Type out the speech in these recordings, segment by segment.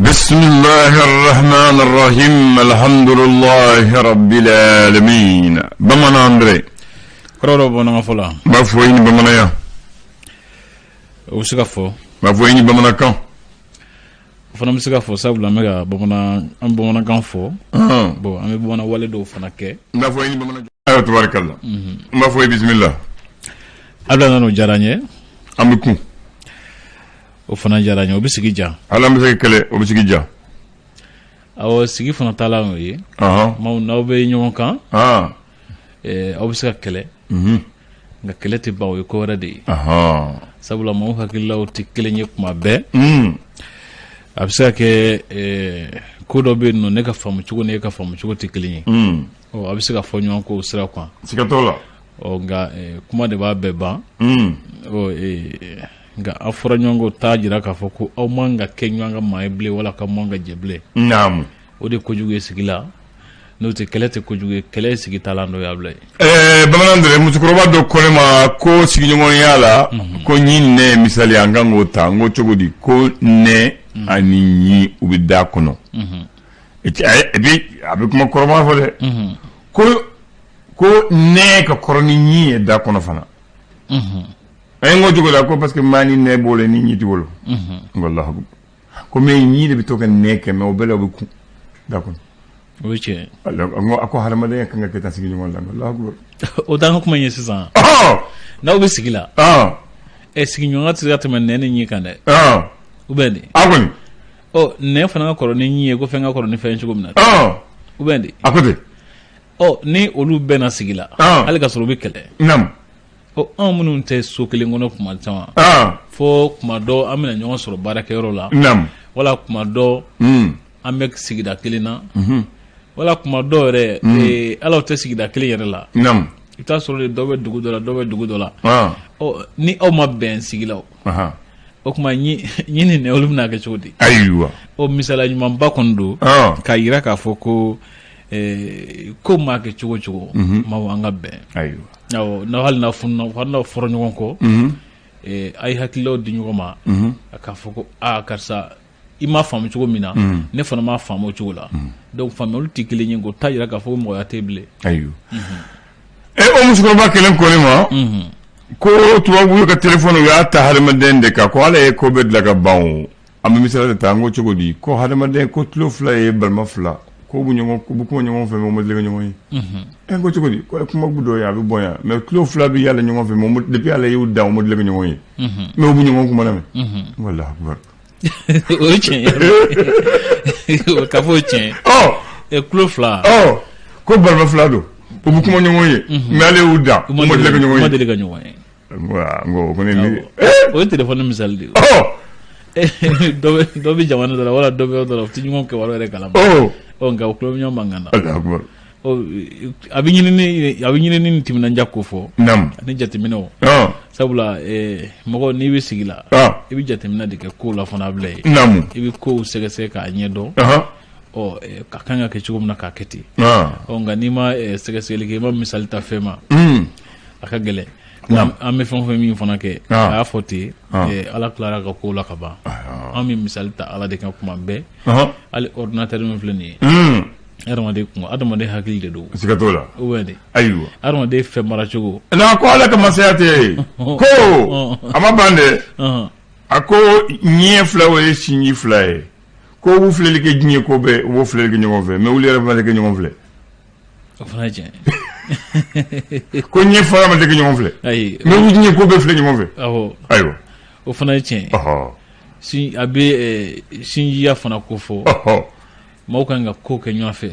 Bisimilahi rahman rahim alhamdulilahi rabbil alamin. Bamanan Andre. Kɔrɔ dɔ bamanankan fɔ la. N b'a fɔ i ni bamananya. O bɛ se ka fɔ. N b'a fɔ i ni bamanankan. O fana bɛ se ka fɔ sabula an bɛ ka bamanan an bamanankan fɔ. Bon, an bɛ bamanan wale dɔw fana kɛ. N b'a fɔ i ni bamanan. Ayiwa, tabarikala. N b'a fɔ i bisimila. Abdoulaye Nano diyara n ye. An bɛ kun. O fana diyara n ye, o bɛ sigi diya. Hali an bɛ se ka kɛlɛ, o bɛ sigi diya. Awɔ, sigi fana taalan y'o ye. Maaw n'aw bɛ ɲɔgɔn kan. Aw bɛ se ka kɛlɛ. Nka kɛlɛ tɛ ban, o ye ko wɛrɛ de ye. Sabula maaw hakililaw tɛ kelen ye kuma bɛɛ. A bɛ se ka kɛ ko dɔ bɛ yen nɔ, ne ka faamu cogo ni e ka faamu cogo tɛ kelen ye. Ɔ, a bɛ se ka fɔ ɲɔgɔn kɔ o sira kan. Siga t'o la. Ɔ, nka kuma de b'a bɛɛ ban. Ɔ, nka aw fɔra ɲɔgɔn kɔ t'a jira k'a fɔ ko aw man ka kɛ ɲɔgɔn ka maa ye bilen wala k'aw man ka jɛ bilen. O de ye kojugu ye sigi la. N'o tɛ, kɛlɛ tɛ kojugu ye, kɛlɛ ye sigi taalan dɔ ye, Abdoulaye. Bamanan Andre, musokɔrɔba dɔ ko ne ma ko sigiɲɔgɔnya la, ko ɲin nɛ ye misali, an kan k'o ta. N ko cogo di? Ko nɛ ani ɲin, u bɛ da kɔnɔ. Et puis a bɛ kuma kɔrɔma fɔ dɛ, ko nɛ ka kɔrɔ ni ɲin ye da kɔnɔ fana. A ye n ko cogo di? Ko parce que maa ni nɛ b'o la ni ɲin t'i bolo. N ko Alahu, ko mais ɲin de bɛ to ka nɛ kɛ, mais o bɛɛ la u bɛ kun da kɔnɔ. O ye tiɲɛ. A ko hadamadenya kan ka kɛ tan sigiɲɔgɔn la. Alahu. O t'an ka kuma ye sisan. N'aw bɛ sigi la, ɛ, sigiɲɔgɔnya tɛ se ka tɛmɛ nɛ ni ɲin kan dɛ. Ou bien de. A kɔni. Ɔ, nɛ fana ka kɔrɔ ni ɲin ye, ko fɛn ka kɔrɔ ni fɛn ye cogo min na. Ou bien de. A ko ten. Ɔ, ni olu bɛnna sigi la, hali ka sɔrɔ u bɛ kɛlɛ. Ɔ, anw minnu tɛ so kelen kɔnɔ kuma caman, fo kuma dɔ an bɛna ɲɔgɔn sɔrɔ baarakɛyɔrɔ la. Wala kuma dɔ an bɛ sigida kelen na. Wala kuma dɔ yɛrɛ, ala tɛ sigida kelen yɛrɛ la. I bɛ taa sɔrɔ dɔ bɛ dugu dɔ la, dɔ bɛ dugu dɔ la. Ɔ, ni aw ma bɛn sigi la, o tuma ɲin ni nɛ, olu bɛna kɛ cogo di? Ayiwa. O misaliya ɲumanba kɔni don k'a jira k'a fɔ ko ko maa kɛ cogo cogo, maaw an ka bɛn. Ayiwa. Awɔ, n'aw hali n'a fununa, hali n'aw fɔra ɲɔgɔn kɔ, a ye hakililaw di ɲɔgɔn ma, a k'a fɔ ko aa karisa, i m'a faamu cogo min na, ne fana m'a faamu o cogo la. Donc faamuyaliw tɛ kelen ye, k'o t'a jira k'a fɔ ko mɔgɔya tɛ bilen. Ayiwa. O musokɔrɔba kelen ko ne ma ko tubabu ka téléphone, u y'a ta hadamaden de kan, ko Ala ye ko bɛɛ dilan ka ban. O an bɛ misali de ta. An ko cogo di? Ko hadamaden, ko tulo fila ye balima fila, ko bɛ ɲɔgɔn, ko bɛ kuma ɲɔgɔn fɛ, mais u ma deli ka ɲɔgɔn ye. Ɛ, n ko cogo di? Ko kuma bɛ dɔ ye, a bɛ bɔ yan, mais tulo fila bɛ yaala ɲɔgɔn fɛ, mais depuis Ala y'u dan, u ma deli ka ɲɔgɔn ye, mais u bɛ ɲɔgɔn kuma lamɛn. Walahi akubar. O ye tiɲɛ ye, k'a fɔ o ye tiɲɛ ye. Ɔ. Tulo fila. Ɔ, ko balima fila don, u bɛ kuma ɲɔgɔn ye, mais ale y'u dan, u ma deli ka ɲɔgɔn ye. U ma deli ka ɲɔgɔn ye. N ko o kɔni ni. O ye téléphone misali de ye. Dɔ bɛ jamana dɔ la wala dɔ bɛ yɔrɔ dɔ la, u tɛ ɲɔgɔn kibaruya yɛrɛ kalama. Ɔ, nka u tulo bɛ ɲɔgɔn mankan na. Alahu akubar. A bɛ ɲinini ni timinandiya ko fɔ. Ani jateminɛw. Sabula mɔgɔ n'i bɛ sigi la, i bɛ jateminɛ de kɛ kow la fana, Abulaye. I bɛ kow sɛgɛsɛgɛ k'a ɲɛdɔn. Ɔ, ka kan ka kɛ cogo min na, k'a kɛ ten. Ɔ, nka n'i ma sɛgɛsɛgɛli kɛ, i ma misali ta fɛn ma, a ka gɛlɛn. An bɛ fɛn o fɛn min fana kɛ, a y'a fɔ ten, Ala tilara ka kow la ka ban. An bɛ misali ta Ala de kan kuma bɛɛ. Hali ordinateur min filɛ nin ye, adamaden kun, adamaden hakili de don. Siga t'o la. Ou bien de. Ayiwa. Adamaden fɛn mara cogo. N'a ko Ala ka masaya tɛ yen, ko a ma ban dɛ. A ko ɲɛ fila, o ye sinji fila ye, ko u b'u filɛli kɛ diɲɛ ko bɛɛ, u b'o filɛli kɛ ɲɔgɔn fɛ, mais olu yɛrɛ ma deli ka ɲɔgɔn filɛ. O fana ye tiɲɛ ye. Ko ɲɛ fila ma deli ka ɲɔgɔn filɛ. Ayi. Mais u diɲɛ ko bɛɛ filɛ ɲɔgɔn fɛ. Awɔ. Ayiwa. O fana ye tiɲɛ ye. Sin a bɛ sinjiya fana ko fɔ. Maaw kan ka ko kɛ ɲɔgɔn fɛ.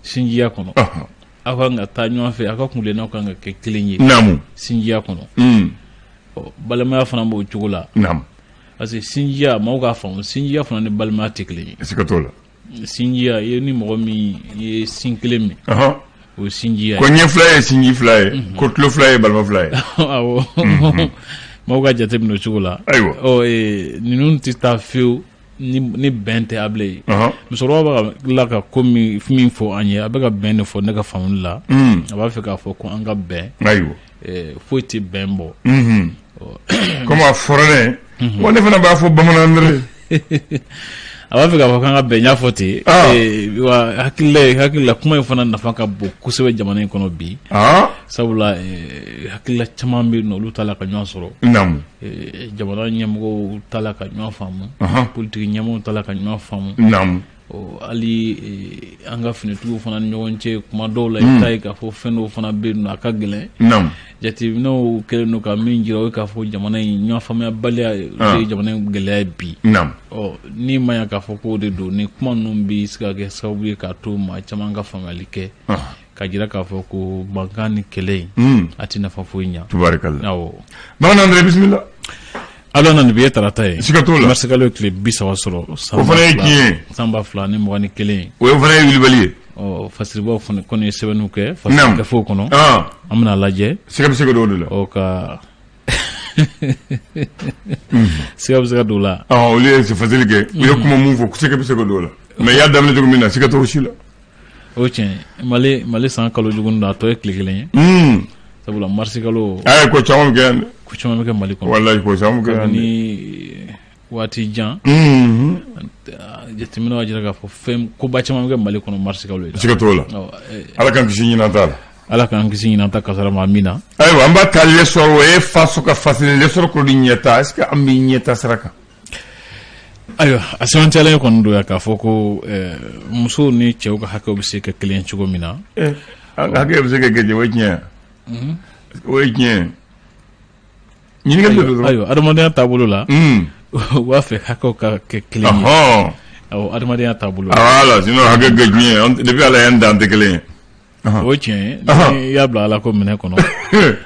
Sinjiya kɔnɔ. Aw kan ka taa ɲɔgɔn fɛ, aw ka kuntilennaw kan ka kɛ kelen ye. Sinjiya kɔnɔ. Ɔ, balimaya fana b'o cogo la. Parce que sinjiya, maaw k'a faamu, sinjiya fana ni balimaya tɛ kelen ye. Siga t'o la. Sinjiya i ye ni mɔgɔ min ye sin kelen min, o ye sinjiya ye. Ko ɲɛ fila ye sinji fila ye, ko tulo fila ye balima fila ye. Awɔ, maaw ka jate minɛ o cogo la. Ayiwa. Ɔ, ninnu tɛ taa fiyewu ni bɛn tɛ, Abulaye. Musokɔrɔba bɛ ka tila ka ko min fɔ an ye, a bɛ ka bɛn de fɔ ne ka faamuli la. A b'a fɛ k'a fɔ ko an ka bɛn. Ayiwa. Foyi tɛ bɛn bɔ. Komi a fɔra ne, wa ne fana b'a fɔ bamanan. A b'a fɛ k'a fɔ k'an ka bɛn, n y'a fɔ ten. Wa hakilila kuma in fana nafa ka bon kosɛbɛ jamana in kɔnɔ bi, sabula hakilila caman bɛ yen nɔ, olu t'a la ka ɲɔgɔn sɔrɔ. Jamana ɲɛmɔgɔw t'a la ka ɲɔgɔn faamu, politiki ɲɛmɔgɔw t'a la ka ɲɔgɔn faamu. Hali an ka finitigiw fana ni ɲɔgɔn cɛ, kuma dɔw la i bɛ taa ye k'a fɔ fɛn dɔw fana bɛ yen nɔ, a ka gɛlɛn. Jateminɛw kɛlen don ka min jira, o ye k'a fɔ jamana in ɲɔgɔn faamuyabaliya o ye jamana in gɛlɛya ye bi. Ɔ ni ma ɲa k'a fɔ k'o de don, ni kuma ninnu bɛ se ka kɛ sababu ye k'a to maa caman ka faamuyali kɛ, ka jira k'a fɔ ko mankan ni kɛlɛ in a tɛ nafa foyi ɲa. Tubarikala. Awɔ. Bamanan Andre, bisimila. Ala nana bi ye tarata ye. Siga t'o la. Marisikalo ye tile 30 sɔrɔ. O fana ye tiɲɛ ye. San 2021. O fana ye wulibali ye. Ɔ fasiribaw fana kɔni ye sɛbɛnniw kɛ fasiri gafew kɔnɔ. An bɛna lajɛ. Siga bɛ se ka don o de la. Ɔ ka siga bɛ se ka don o la. Olu ye fasiri kɛ. U ye kuma mun fɔ, siga bɛ se ka don o la. Mais i y'a daminɛ cogo min na, siga t'o si la. O tiɲɛ, Mali san kalo jugu don, a tɔ ye tile kelen ye. Sabula marisikalo. A ye ko caman kɛ yan dɛ. Ko caman bɛ kɛ Mali kɔnɔ. Walayi, ko caman bɛ kɛ yan dɛ. Ni waati jan. Jateminɛw y'a jira k'a fɔ fɛn koba caman bɛ kɛ Mali kɔnɔ marisikalo ye. Siga t'o la. Ala k'an kisi ɲinan ta la. Ala k'an kisi ɲinan ta kasara ma, amina. Ayiwa, an b'a ta L'Essor, o ye faso ka fasiri, L'Essor ko di ɲɛta, est ce que an bɛ ɲɛta sira kan? Ayiwa, a sɛbɛntiyalen kɔni don yan k'a fɔ ko musow ni cɛw ka hakɛw bɛ se ka kelen cogo min na. Hakɛ bɛ se ka kɛ, o ye tiɲɛ ye. O ye tiɲɛ ye. Ɲininkali de don. Ayiwa, adamadenya taabolo la, u b'a fɛ hakɛw ka kɛ kelen ye. Awɔ, adamadenya taabolo la. Voilà, sinon hakɛ kɛ tiɲɛ ye, depuis Ala y'an dan, an tɛ kelen ye. O tiɲɛ ye, n'i y'a bila Ala ko minɛ kɔnɔ,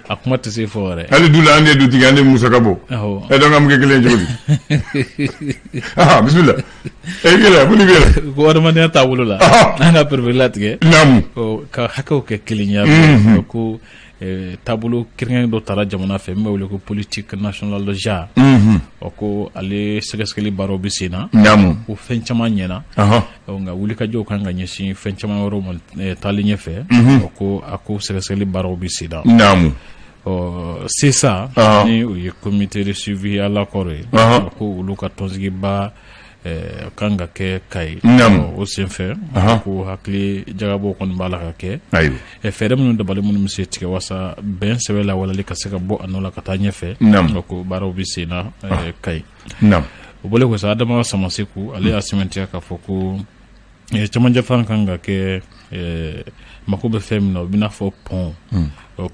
a kuma tɛ se fɔ yɛrɛ. Hali du la, an de ye dutigi, an de musaka bɔ. E donc an bɛ kɛ kelen ye cogo di? Bisimila. E yɛlɛ, mun de bɛ yɛlɛ? Ko adamadenya taabolo la, an ka perepere latigɛ. Naamu. Ka hakɛw kɛ kelen ye. Ko taabolo kɛrɛnkɛrɛn dɔ taara jamana fɛ min bɛ wele ko politique nationale de genre. Ɔ ko ale sɛgɛsɛgɛli baaraw bɛ sen na. Naamu. Ko fɛn caman ɲɛna. Nka wulikajɔw kan ka ɲɛsin fɛn caman wɛrɛw ma taalen ɲɛfɛ. Ko a ko sɛgɛsɛgɛli baaraw bɛ sen na. Naamu. Ɔ CSA, ni o ye comité de suivi à l'accord ye, ko olu ka tɔnsigiba kan ka kɛ Kayi. O senfɛ, ko hakili jagabɔ kɔni b'a la ka kɛ. Fɛɛrɛ minnu dabali minnu bɛ se tigɛ walasa bɛn sɛbɛ lawaleyali ka se ka bɔ a nɔ la ka taa ɲɛfɛ. Ko baaraw bɛ sen na Kayi. O bɔlen kɔ sa, Adama Samaseku, ale y'a sɛmɛntiya k'a fɔ ko cɛmancɛ fanga kan ka kɛ mako bɛ fɛn min na, o bɛ n'a fɔ pont,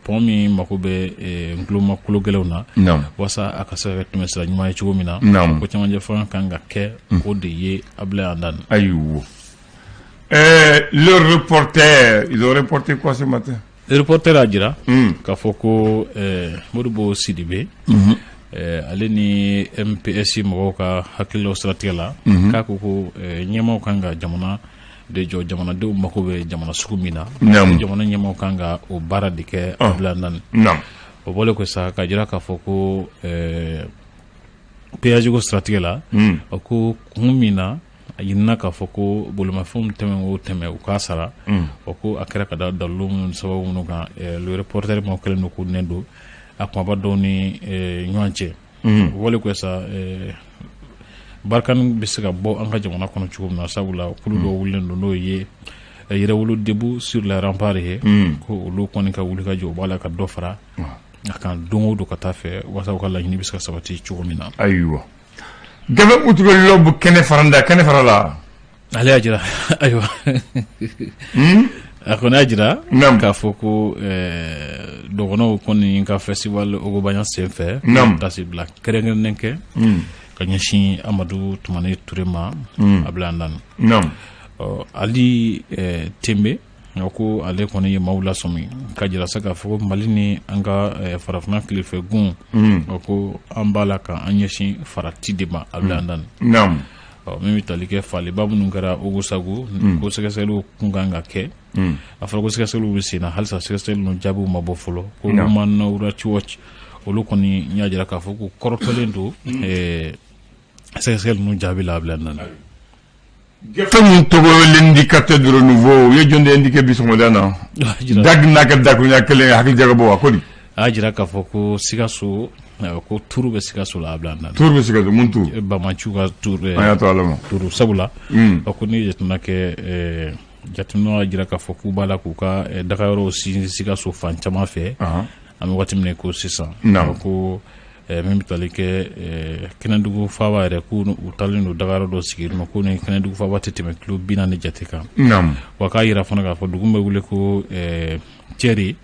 pont min mako bɛ ntuloma kolo gɛlɛnw na, walasa a ka se ka kɛ tɛmɛsira ɲuman ye cogo min na, ko cɛmancɛ fanga kan ka kɛ o de ye Abdoulaye Andani. Ayiwa, le reporter, ils ont reporté quoi ce matin? Reporter y'a jira k'a fɔ ko Modibo Sidibe, ale ni MPS mɔgɔw ka hakililaw siratigɛ la, k'a ko ko ɲɛmaaw kan ka jamana de jɔ, jamanadenw mako bɛ jamana sugu min na, jamana ɲɛmaaw kan ka o baara de kɛ Abdoulaye Andani. O bɔlen kɔ sa, ka jira k'a fɔ ko péage ko siratigɛ la, ko kun min na a ɲinina k'a fɔ ko bolimafɛnw tɛmɛ o tɛmɛ u k'a sara, o ko a kɛra ka da dalilu minnu sababu minnu kan, le reporter maaw kɛlen don k'u nɛn don a kumaba dɔw ni ɲɔgɔn cɛ. O bɔlen kɔ sa, Barkhane bɛ se ka bɔ an ka jamana kɔnɔ cogo min na, sabula kulu dɔw wulilen don, n'o ye Yɛrɛwolo debout sur les remparts ye, ko olu kɔni ka wuli ka jɔ, u b'a la ka dɔ fara a kan don o don ka taa fɛ, walasa u ka laɲini bɛ se ka sabati cogo min na. Ayiwa, gafe utugɛ kɛnɛ faranda kɛnɛ fara la. Ale y'a jira, ayiwa, a kɔni y'a jira k'a fɔ ko dɔgɔnɔw kɔni ka festival Ogobagna senfɛ, tasibila kɛrɛnkɛrɛnnen kɛ ka ɲɛsin Amadu Tumani Ture ma, Abdoulaye Andani. Ali Tenbe ko ale kɔni ye maaw lasɔmi ka jira se k'a fɔ ko Mali ni an ka farafinna tilefɛ gun, ko an b'a la ka an ɲɛsin farati de ma, Abdoulaye Andani. Min bɛ tali kɛ faliba minnu kɛra Ogosagu, ko sɛgɛsɛgɛliw kun kan ka kɛ. A fɔra ko sɛgɛsɛgɛliw bɛ sen na halisa, sɛgɛsɛgɛli ninnu jaabiw ma bɔ fɔlɔ. Ko Human Rights Watch, olu kɔni y'a jira k'a fɔ ko kɔrɔtɔlen don sɛgɛsɛgɛli ninnu jaabi la, Abdoulaye Andani. Gafe min tɔgɔ L'Indicateur du renouveau, u ye jɔn de indiqué bi sɔgɔmada na? Dag n'a ka dakuruɲa kelen, hakili jagabɔ a ko di. A y'a jira k'a fɔ ko Sikaso Ko turu bɛ Sikaso la, a bila na. Turu bɛ Sikaso? Mun turu? Banbaanciw ka turu. An y'a to Ala ma. Turu, sabula ko n'i ye jateminɛ kɛ, jateminɛw y'a jira k'a fɔ k'u b'a la k'u ka dagayɔrɔw sinsin Sikaso fan caman fɛ. An bɛ waati min ko sisan, ko min bɛ tali kɛ Kɛnɛdugu faaba yɛrɛ, k'u u taalen don dagayɔrɔ dɔ sigi yen nɔ, ko ni Kɛnɛdugu faaba tɛ tɛmɛ kilo 40 jate kan. Wa k'a jira fana k'a fɔ dugu bɛ wele ko Cɛri,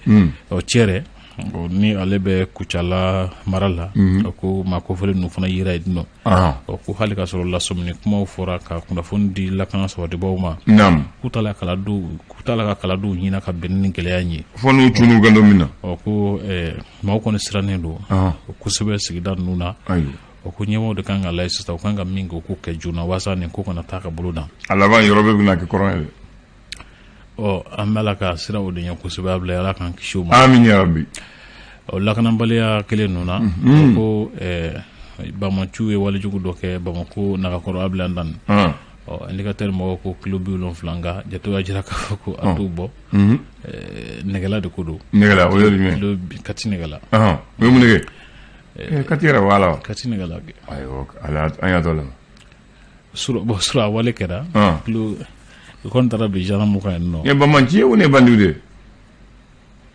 ɔ Cɛrɛ, ni ale bɛ Kucala mara la, ko maa kofɔlen ninnu fana yera yen nɔ. Ɔ ko hali ka sɔrɔ lasɔmini kumaw fɔra ka kunnafoni di lakana sabatibaw ma, k'u t'a la kala k'u t'a la ka kala dɔw ɲini ka bɛn ni gɛlɛya in ye. Fo n'u cun'u kan don min na. Ɔ ko maaw kɔni sirannen don kosɛbɛ sigida ninnu na. O ko ɲɛmɔgɔw de kan ka lajɛ sisan, u kan ka min kɛ, u k'o kɛ joona walasa nin ko kana taa ka bolo dan. A laban yɔrɔ bɛɛ bɛna kɛ kɔrɔn ye dɛ. Ɔ an bɛ Ala ka sira o de ɲɛ kosɛbɛ, a bila Ala k'an kisi o ma. Amin ya rabbi. Ɔ lakanabaliya kelen ninnu na, ko banbaanciw ye walejugu dɔ kɛ Bamakɔ Nagakɔrɔ, a bila dan. Ɔ indicateur mɔgɔw ko kilo 70, nka jatew y'a jira k'a fɔ ko a t'o bɔ. Nɛgɛla de ko don. Nɛgɛla, o ye jumɛn? Kilo Kati nɛgɛla. O ye mun de kɛ? Kati yɛrɛ b'a la wa? Kati nɛgɛla. Ayiwa, an y'a to la. Sura, bon, sura a wale kɛra. Kilo u kɔni taara bi gendarme kan yen nɔ. Ye banbaanci ye ou ne ye bandiw de ye?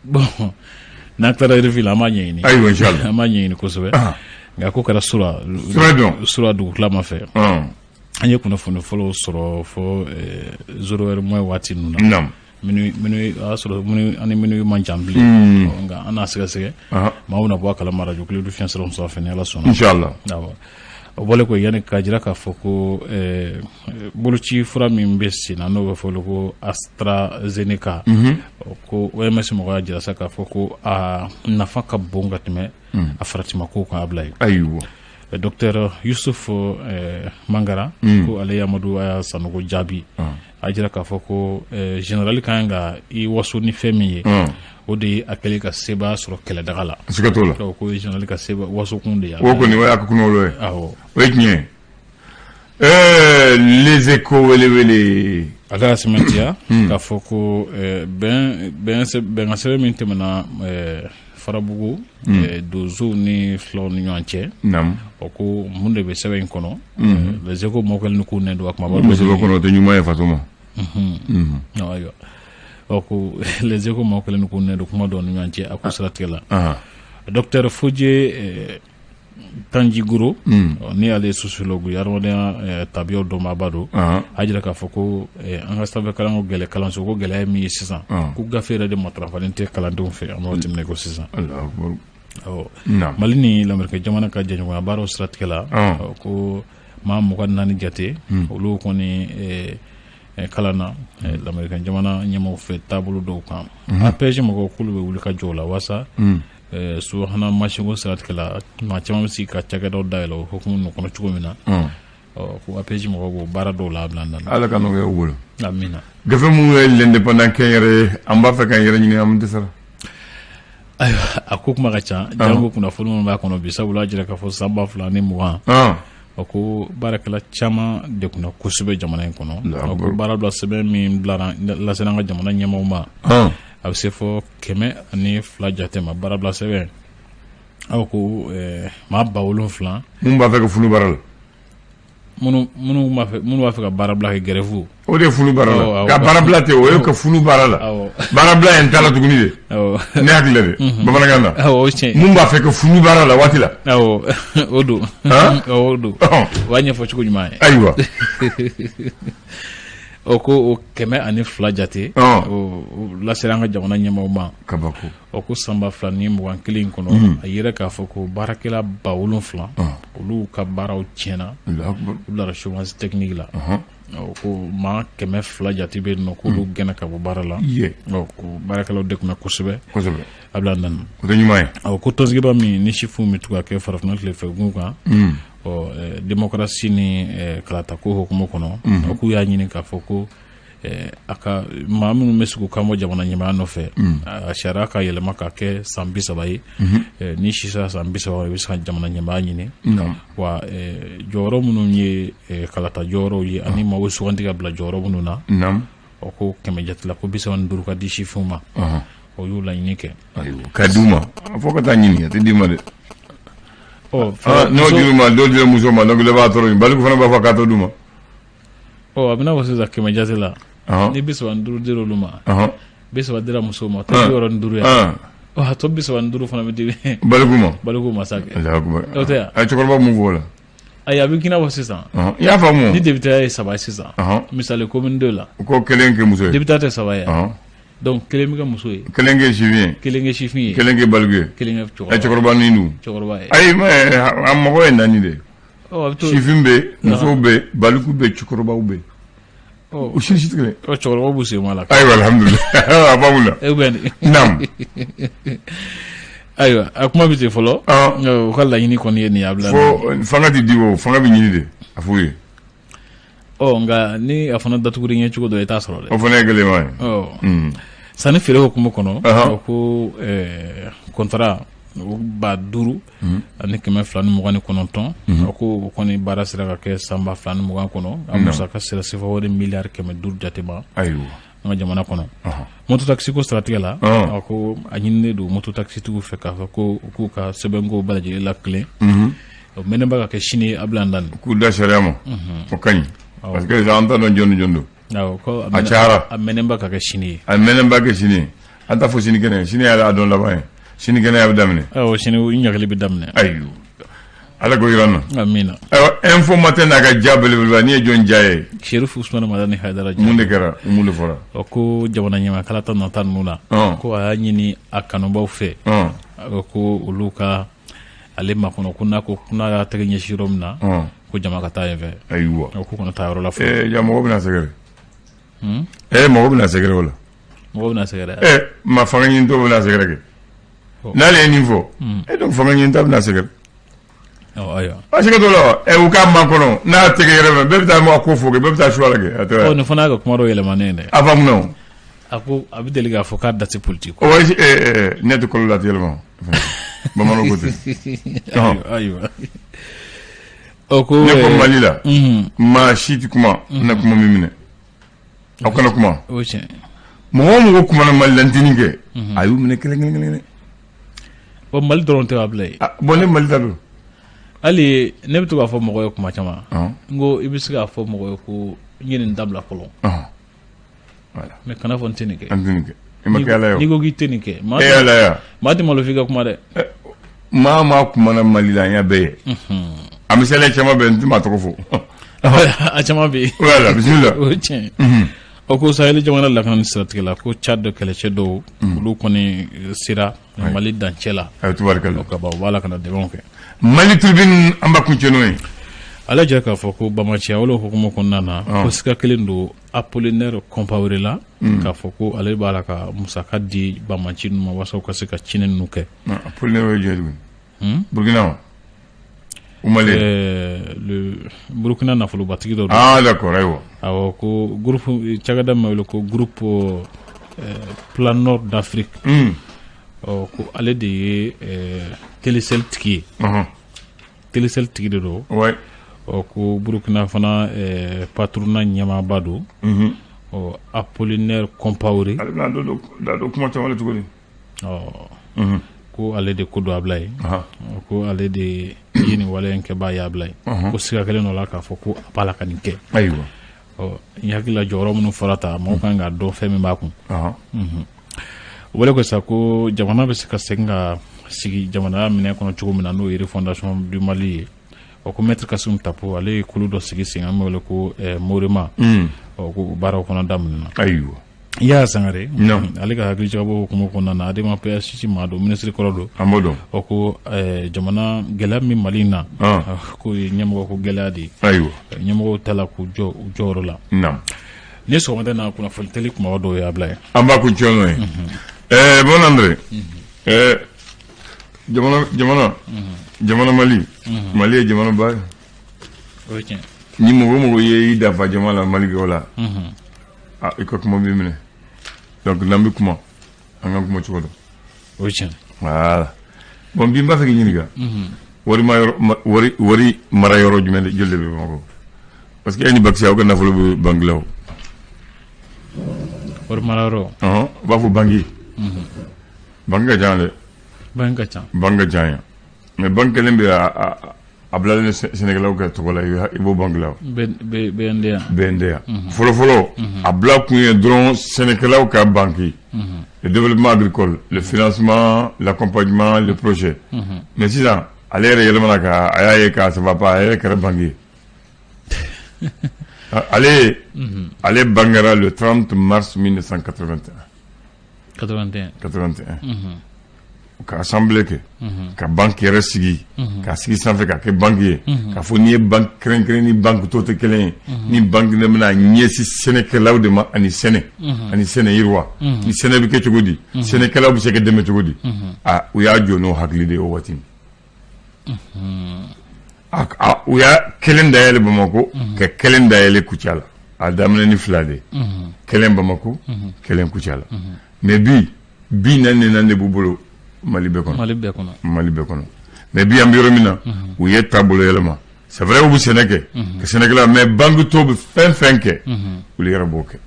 Bon, n'an tilara revue la, an b'a ɲɛɲini. Ayiwa, inchallah. An b'a ɲɛɲini kosɛbɛ. Nka ko kɛra sura. Sura jɔn? Sura dugutilama fɛ. An ye kunnafoni fɔlɔw sɔrɔ fɔ 0 heure moins waati ninnu na. Minuit, minuit, o y'a sɔrɔ minuit ani minuit man jan bilen. Nka an n'a sɛgɛsɛgɛ. Maaw bɛna bɔ a kalama radio Kiledu fiɲɛ siraw sanfɛ ni Ala sɔnna. Inchallah. Awɔ. O bɔlen kɔ, yanni k'a jira k'a fɔ ko boloci fura min bɛ sen na, n'o bɛ fɔ ko AstraZeneca, ko OMS mɔgɔw y'a jira sa k'a fɔ ko a nafa ka bon ka tɛmɛ a faratima ko kan, a bila yen. Ayiwa. Docteur Yusuf Mangara, ko ale Amadu Aya Sanogo jaabi, a jira k'a fɔ ko général ka kan ka i waso ni fɛn min ye, o de ye a kɛlen ka sebaaya sɔrɔ kɛlɛdaga la. Siga t'o la. Ko ye général ka seba wasokun de ye. O kɔni, o y'a ka kunnawolo ye. Awɔ. O ye tiɲɛ ye. Les Échos wele wele. Ale y'a sɛmɛntiya k'a fɔ ko bɛn bɛnkan sɛbɛn min tɛmɛna Farabugu donsow ni fulaw ni ɲɔgɔn cɛ, o ko mun de bɛ sɛbɛn in kɔnɔ? Les Échos mɔgɔ kɛlen k'u nɛn don a kumaba. Mun bɛ sɛbɛn kɔnɔ, o tɛ ɲuman ye faso ma. Ayiwa, ɔ ko Les Échos mɔgɔ kɛlen k'u nɛn don kuma dɔw ni ɲɔgɔn cɛ a ko siratigɛ la. Docteur Fodje Tandjigoro, ni ale ye sociologue ye, adamadenya tabiyaw dɔnbaaba don, a jira k'a fɔ ko an ka sanfɛ kalanko gɛlɛ, kalanso ko gɛlɛya ye min ye sisan, ko gafe yɛrɛ de matarafalen tɛ kalandenw fɛ an bɛ waati min na i ko sisan. Mali ni Lamerikɛn jamana ka jɛɲɔgɔnya baaraw siratigɛ la, ko maa 24 jate, olu kɔni kalan na Lamerikɛn jamana ɲɛmaaw fɛ taabolo dɔw kan. APEJ mɔgɔw k'olu bɛ wuli ka jɔ o la walasa subahana mansinko siratigɛ la, maa caman bɛ sigi ka cakɛdaw dayɛlɛ o hukumu ninnu kɔnɔ cogo min na. Ko APEJ mɔgɔw b'o baara dɔw la a bila na. Ala ka nɔgɔya u bolo. Amina. Gafe minnu ye L'Indépendant kɛnyɛrɛ ye, an b'a fɛ k'an yɛrɛ ɲini, an dɛsɛra. Ayiwa, a ko kuma ka ca, janko kunnafoni minnu b'a kɔnɔ bi, sabula a jira k'a fɔ san 2020, o ko baarakɛla caman degunna kosɛbɛ jamana in kɔnɔ. Ko baara bila sɛbɛn min bilara lasera an ka jamana ɲɛmaaw ma, a bɛ se fɔ 102 jate ma. Baara bila sɛbɛn, aw ko maa 7000. Mun b'a fɛ ka funu baara la? Minnu b'a fɛ ka baara bila kɛ grève. O de ye funu baara la, ka baara bila ten, o ye ka funu baara la. Baara bila ye n ta la tuguni de. Ne hakili la dɛ, bamanankan na. Awɔ, o tiɲɛ. Mun b'a fɛ ka funu baara la waati la. Awɔ, o don. O don. O b'a ɲɛfɔ cogo ɲuman ye. Ayiwa. O ko o 102 jate, o lasera an ka jamana ɲɛmaaw ma. Kabako. O ko san 2021 in kɔnɔ, a yira k'a fɔ ko baarakɛla 7000, olu ka baaraw tiɲɛna, u bilara chômage technique la. Ko maa 200 jate bɛ yen nɔ, k'olu gɛnna ka bɔ baara la. Ko baarakɛlaw degunna kosɛbɛ. Kosɛbɛ. A bila nana. O tɛ ɲuman ye. Awɔ, ko tɔnsigiba min ni sifinw bɛ to ka kɛ farafinna tilefɛ gun kan, ɔ démocratie ni kalata ko hukumu kɔnɔ, k'u y'a ɲini k'a fɔ ko a ka maa minnu bɛ sigi k'u kan bɔ jamana ɲɛmaaya nɔfɛ, a sariya ka yɛlɛma ka kɛ san 30 ye. Ni si sera san 30, i bɛ se ka jamana ɲɛmaaya ɲini. Wa jɔyɔrɔ minnu ye kalata jɔyɔrɔw ye, ani maaw bɛ sugandi ka bila jɔyɔrɔ minnu na, o ko 100 jate la, ko 35 ka di sifinw ma. O y'u laɲini kɛ. Ayiwa, ka d'u ma, a fɔ ka taa ɲini, a tɛ d'i ma dɛ. Ɔ, n'o dir'u ma, dɔw dira muso ma, donc dɔ b'a tɔɔrɔ, baliku fana b'a fɔ k'a t'o d'u ma. Ɔ, a bɛna fɔ sisan 100 jate la, ni 35 dira olu ma, 30 dira muso ma, tɔ 65 ye. Ɔ, a tɔ 35 fana bɛ di baliku ma. Baliku ma sa kɛ. O tɛ a cɛkɔrɔba mun fɔ o la? Ayi, a bɛ k'i n'a fɔ sisan. I y'a faamu. Ni député ye 3 ye sisan, misali commune 2 la. Ko kelen kɛ muso ye. Député tɛ 3 ye. Donc kelen bɛ kɛ muso ye. Kelen kɛ sifin ye. Kelen kɛ sifin ye. Kelen kɛ baliku ye. Kelen kɛ cɛkɔrɔba. Cɛkɔrɔba ni dun. Cɛkɔrɔba ye. Ayi, a mɔgɔ ye 4 de ye. Sifin bɛ, musow bɛ, baliku bɛ, cɛkɔrɔbaw bɛ. O si tɛ kelen. Ɔ, cɛkɔrɔbaw b'u sen bɔ a la. Ayiwa, alhamdulilayi, a b'a la. E bɛ nin. Naamu. Ayiwa, a kuma bɛ ten fɔlɔ. U ka laɲini kɔni ye nin ye a bila. Fo fanga tɛ di o, fanga bɛ ɲini de, a f'u ye. Ɔ, nka ni a fana datugura ɲɛ cogo dɔ, i t'a sɔrɔ dɛ. O fana ye gɛlɛman ye. Ɔ, sanni feere hukumu kɔnɔ, ko contrat 5229, a ko o kɔni baara sera ka kɛ san 2020 kɔnɔ, a musaka sera sefa wari miliyari 500 jate ma. Ayiwa. An ka jamana kɔnɔ. Moto taxi ko siratigɛ la, a ko a ɲininen don moto taxitigiw fɛ k'a fɔ ko u k'u ka sɛbɛnko bɛɛ lajɛlen latilen. O mɛnnen ba ka kɛ sini ye, Abila Ndani. K'u da sariya ma. O ka ɲi. Parce que an t'a dɔn jɔn ni jɔn don. Awɔ, ko a cayara. A mɛnnen ba ka kɛ sini ye. A mɛnnen ba kɛ sini ye. An t'a fɔ sini kɛnɛ, sini yɛrɛ a dɔn laban ye. Sini kɛnɛ a bɛ daminɛ. Awɔ, sini ɲagali bɛ daminɛ. Ayiwa. Ala k'o jira an na. Amiina. Ayiwa, Info Matin n'a ka ja belebeleba, n'i ye jɔn ja ye? Chérif Ousmane Madani Hayidara. Mun de kɛra? Mun de fɔra? Ɔ, ko jamana ɲɛmaa kalata nata ninnu na. Ko a y'a ɲini a kanubaw fɛ. A ko olu ka ale makɔnɔ, ko n'a ko n'a y'a tɛgɛ ɲɛsin yɔrɔ min na, ko jama ka taa yen fɛ. Ayiwa. K'u kana taa yɔrɔ la fɔlɔ. Ja, mɔgɔ bɛna sɛgɛrɛ. Mɔgɔ bɛna sɛgɛrɛ o la. Mɔgɔ bɛna sɛgɛrɛ. Ma fanga ɲinitɔ bɛna sɛgɛrɛ kɛ. N'ale ye nin fɔ, donc fanga ɲinitɔ bɛna sɛgɛrɛ. Ayiwa. A sɛgɛ t'o la wa? U k'a makɔnɔ, n'a tɛgɛ yɛrɛ fɛ, bɛɛ bɛ taa ko fɔ kɛ, bɛɛ bɛ taa suwa la kɛ. Ɔ, nin fana y'a ka kuma dɔ yɛlɛmanen ye dɛ. A faamu na o. A ko a bɛ deli k'a fɔ k'a da tɛ politique ko. Ne tɛ kɔlɔ la tɛ yɛlɛma. Bamananw ko ten. Ayiwa. Ɔ, ko ne ko Mali la, maa si tɛ kuma, ne kuma min minɛ. Aw kana kuma. O tiɲɛ. Mɔgɔ o mɔgɔ kumana Mali la, n tɛ nin kɛ. A y'u minɛ kelen kelen kelen. Bon, Mali dɔrɔn tɛ a bila yen. Bon, ne Mali ta don. Hali ne bɛ to k'a fɔ mɔgɔ ye kuma caman. N ko i bɛ se k'a fɔ mɔgɔ ye ko n ye nin dabila fɔlɔ. Voilà. Mais kana fɔ n tɛ nin kɛ. An tɛ nin kɛ. I ma kɛ Ala ye o. N'i ko k'i tɛ nin kɛ. E Ala ye. Maa tɛ malo f'i ka kuma dɛ. Maa maa kumana Mali la, an y'a bɛɛ ye. A misaliya caman bɛ yen, n tɛ maa tɔgɔ fɔ. A caman bɛ yen. Voilà, bisimila. O ye tiɲɛ ye. O ko Sahel jamana lakanani siratigɛ la, ko Tchad kɛlɛcɛ dɔw, olu kɔni sera Mali dancɛ la. Ayi, tubarikala. O ka ban, u b'a la ka na dɛmɛw kɛ. Mali Tribune, an b'a kuncɛ n'o ye. Ale jira k'a fɔ ko banbaanciya wale hukumu kɔnɔna na, ko siga kelen don Apollinaire Compaoré la, k'a fɔ ko ale b'a la ka musaka di banbaanci ninnu ma walasa u ka se ka tiɲɛni ninnu kɛ. Apollinaire ye jɔn ye tuguni? Burukina wa? Ou Mali? Le Burukina nafolobatigi dɔ don. Ah d'accord, ayiwa. Awɔ, ko groupe cakɛda min wele ko groupe Plan Nord d'Afrique. Ɔ, ko ale de ye Telecel tigi ye. Telecel tigi de don. Ouais. Ɔ, ko Burukina fana patronat ɲɛmaaba don. Ɔ, Apollinaire Compaoré. Ale bɛna da don kuma caman la cogo di? Ɔ, ko ale de ko don a bila ye. Ko ale de ye nin wale in kɛbaa ye a bila ye. Ko siga kelen dɔ la k'a fɔ ko a b'a la ka nin kɛ. Ayiwa. Ɔ, n hakili la jɔyɔrɔ minnu fɔra ta, mɔgɔ kan k'a dɔn fɛn min b'a kun. O wale ko sa ko jamana bɛ se ka segin ka sigi jamana minɛ kɔnɔ cogo min na, n'o ye refondation du Mali ye. Ɔ, ko maître Kassoum Tapo, ale ye kulu dɔ sigi sen kan min wele ko Morema. Ɔ, ko baaraw kɔnɔ daminɛna. Ayiwa. Yaya Sangare, ale ka hakili jagabɔ hukumu kɔnɔna na, Adema PASJ maa don, minisiri kɔrɔ don. An b'o dɔn. Ɔ, ko jamana gɛlɛya min Mali in na, k'o ye ɲɛmɔgɔ ko gɛlɛya de ye. Ayiwa. Ɲɛmɔgɔw ta la k'u jɔ u jɔyɔrɔ la. Naam. Ni sɔgɔmada in na kunnafoni teli kumaba dɔw ye a bila ye. An b'a kuncɛ n'o ye. Bon André. Jamana jamana. Jamana Mali. Mali ye jamana ba ye. O ye tiɲɛ. Ni mɔgɔ mɔgɔ ye i dafa jama la Mali kɛ o la. I ka kuma b'i minɛ. Donc n'an bɛ kuma, an ka kuma cogo dɔn. O ye tiɲɛ. Voilà. Bon, bi n b'a fɛ k'i ɲininka. Wari ma yɔrɔ, wari mara yɔrɔ jumɛn de, joli de bɛ Bamakɔ? Parce que e ni Bakisi, aw ka nafolo bɛ banque la o. Wari mara yɔrɔ. Ɔhɔn, u b'a fɔ banque. Banque ka ca dɛ. Banque ka ca. Banque ka ca yan. Mais banque kelen bɛ a bilalen sɛnɛkɛlaw ka tɔgɔ la, i b'o banque la. BNDA. BNDA. Fɔlɔ fɔlɔ, a bila kun ye dɔrɔn sɛnɛkɛlaw ka banque, le développement agricole, le financement, l'accompagnement, le projet. Mais sisan ale yɛrɛ yɛlɛmana ka a y'a ye k'a ça va pas, a yɛrɛ kɛra banque ye. Ale bangera le 30 mars 1981. 81. 81. Ka assemblée kɛ, ka banque yɛrɛ sigi, ka sigi sanfɛ ka kɛ banque ye, k'a fɔ n'i ye banque kɛrɛnkɛrɛn ni banque tɔw tɛ kelen ye, ni banque de bɛna ɲɛsin sɛnɛkɛlaw de ma ani sɛnɛ yiriwa, ni sɛnɛ bɛ kɛ cogo di, sɛnɛkɛlaw bɛ se ka dɛmɛ cogo di. A u y'a jɔ n'o hakili de ye o waati. U y'a kelen dayɛlɛ Bamakɔ, ka kelen dayɛlɛ Kucala. A daminɛ ni fila de ye, kelen Bamakɔ, kelen Kucala. Mais bi, 44 de b'u bolo Mali bɛɛ kɔnɔ. Mali bɛɛ kɔnɔ. Mali bɛɛ kɔnɔ. Mais bi, an bɛ yɔrɔ min na, u ye taabolo yɛlɛma. C'est vrai, u bɛ sɛnɛ kɛ ka sɛnɛkɛla, mais banque tɔw bɛ fɛn fɛn kɛ, olu yɛrɛ b'o kɛ.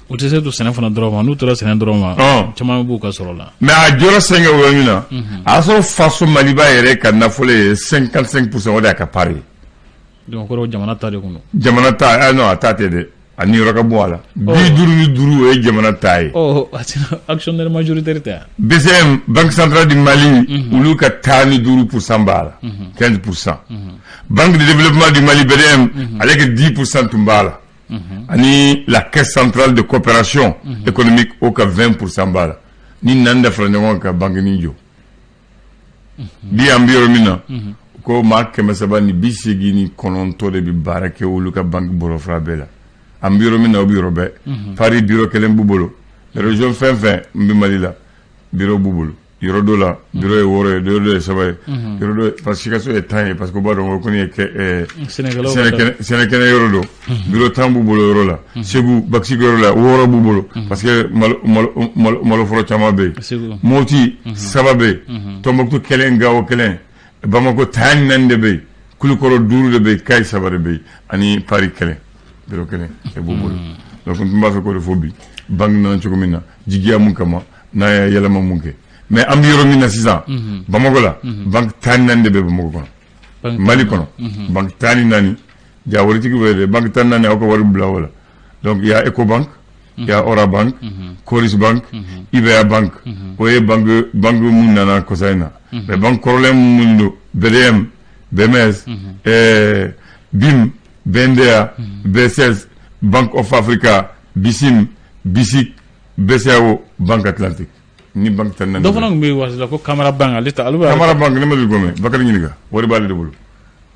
U tɛ se to sɛnɛ fana dɔrɔn ma. N'u tora sɛnɛ dɔrɔn ma, caman b'u ka sɔrɔ la. Mais a jɔra sɛnɛ o yɔrɔ min na, a y'a sɔrɔ faso Maliba yɛrɛ ka nafolo ye 55 %, o de y'a ka part ye. Donc kɔrɔ, jamana ta de kun don. Jamana ta, ah non, a ta tɛ dɛ, a niyɔrɔ ka bon a la. 55, o ye jamana ta ye. Ɔ, actionnaire majoritaire tɛ yan. BCM, Banque centrale du Mali, olu ka 15 % b'a la, 15 %. Banque de développement du Mali, BDM, ale ka 10 % tun b'a la. Ani la Caisse centrale de coopération économique, o ka 20 % b'a la. Ni nan da fara ɲɔgɔn kan, banque ni jɔ. Bi, an bɛ yɔrɔ min na, ko maa 389 de bɛ baara kɛ olu ka banque bolofara bɛɛ la. An bɛ yɔrɔ min na, o bɛ yɔrɔ bɛɛ. Paris, bureau kelen b'u bolo. Région fɛn fɛn n bɛ Mali la, bureau b'u bolo. Yɔrɔ dɔ la, bureau ye wɔɔrɔ ye, yɔrɔ dɔ ye saba ye, yɔrɔ dɔ, parce que Sikaso ye 10 ye, parce que u b'a dɔn ko kɔni ye sɛnɛkɛnɛ yɔrɔ don. Bureau 10 b'u bolo yɔrɔ la. Segu, Bakisi yɔrɔ la, wɔɔrɔ b'u bolo, parce que malo maloforo caman bɛ yen. Moti, saba bɛ yen. Tɔnbɔkutu kelen, Gawo kelen, Bamakɔ 14 de bɛ yen, Kulukɔrɔ duuru de bɛ yen, Kayi saba de bɛ yen, ani Paris kelen, bureau kelen e b'u bolo. Donc n tun b'a fɛ k'o de fɔ bi, banque nana cogo min na, jigiya mun kama, n'a ye yɛlɛma mun kɛ. Mais an bɛ yɔrɔ min na sisan, Bamakɔ la, banque 14 de bɛ Bamakɔ kɔnɔ, Mali kɔnɔ, banque 14. Ja waritigi bɛ dɛ, banque 14, aw ka wari bila o la. Donc il y a Ecobank, il y a Orabank, Coris Bank, IBA Bank. O ye banque mun nana kɔsa in na. Mais banque kɔrɔlen mun don: BDM, BMS, BIM, BNDA, BCS, Bank of Africa, BICIM, BICIC, BCEAO, Banque Atlantique. Ni banque 14. Dɔ fana tun bɛ yen waati la ko Camara Bank, ale ta ale bɛ. Camara Bank, ne ma deli k'o mɛn. Bakari ɲininka, wari b'ale de bolo.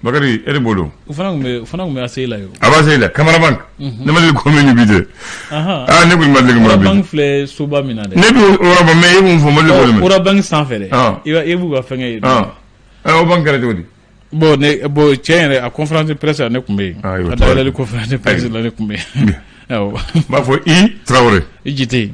Bakari, e de b'o dɔn. O fana tun bɛ ACI la yen. A b'a ACI la, Camara Bank. Ne ma deli k'o mɛn ni bi tɛ. Ah, ne kɔni ma deli k'o mɛn. Orabank filɛ soba min na dɛ. Ne bɛ Orabank, mais e mun fɔ, n ma deli k'o mɛn. Orabank sanfɛ dɛ. I b'u ka fɛngɛ ye. Ah, o banque kɛra cogo di? Bon, ne bon, tiɲɛ yɛrɛ, a conférence de presse la, ne tun bɛ yen. A dayɛlɛli conférence de presse la, ne tun bɛ yen. Awɔ. N b'a fɔ i Tarawele. I Jite.